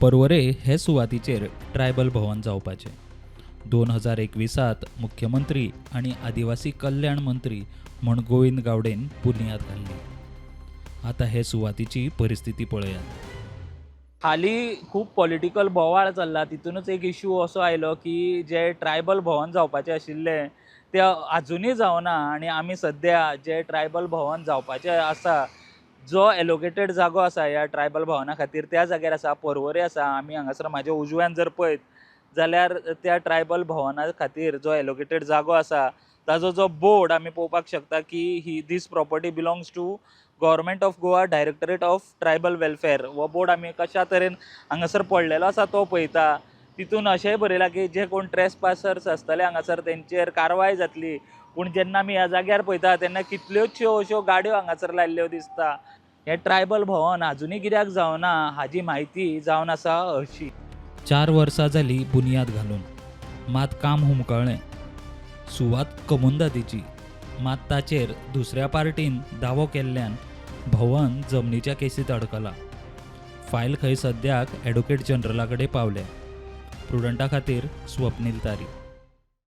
पर्वरे हे सुवातीचेर ट्रायबल भवन जावपाचें. 2021त मुख्यमंत्री आनी आदिवासी कल्याण मंत्री म्हूण गोविंद गावडेन बुन्याद घाल्ली. आतां हे सुवातीची परिस्थिती पळयात. हाली खूब पॉलिटिकल बोवाळ चल्ला. तितूनच एक इशू असो आयलो की जे ट्रायबल भवन जावपाचें आशिल्लें तें आजुनूय जावना आनी आमी सद्या जे ट्रायबल भवन जावपाचें आसा, जो एलोकेटेड जागो आसा ह्या ट्रायबल भवना खातीर, त्या जाग्यार आसा, पर्वरे आसा. आमी हांगासर म्हाज्या उजव्यान जर पळयत जाल्यार त्या ट्रायबल भवना खातीर जो एलोकेटेड जागो आसा ताजो जो बोर्ड आमी पळोवपाक शकता की ही this property belongs to Government of Goa, Directorate of Tribal Welfare. हो बोर्ड आमी कशा तरेन हांगासर पडलेलो आसा तो पळयता. तितून अशेंय बरयलां की जे कोण ट्रेसपासर्स आसतले हांगासर तेंचेर कारवाय जातली. पूण जेन्ना आमी ह्या जाग्यार पळयता तेन्ना कितल्योचश्यो अश्यो गाडयो हांगासर लायिल्ल्यो दिसता. हें ट्रायबल भवन आजुनूय कित्याक जावना हाजी म्हायती जावन आसा अशी. 4 वर्सां जालीं बुन्याद घालून, मात काम हुमकळ्ळें. सुवात कोमुनिदादीची, मात ताचेर दुसऱ्या पार्टीन दावो केल्ल्यान भवन जमनीच्या केसींत अडकलां. फायल खंय सद्याक एडवोकेट जनरला कडेन पावल्या. प्रुडंटा खातीर स्वप्नील तारी.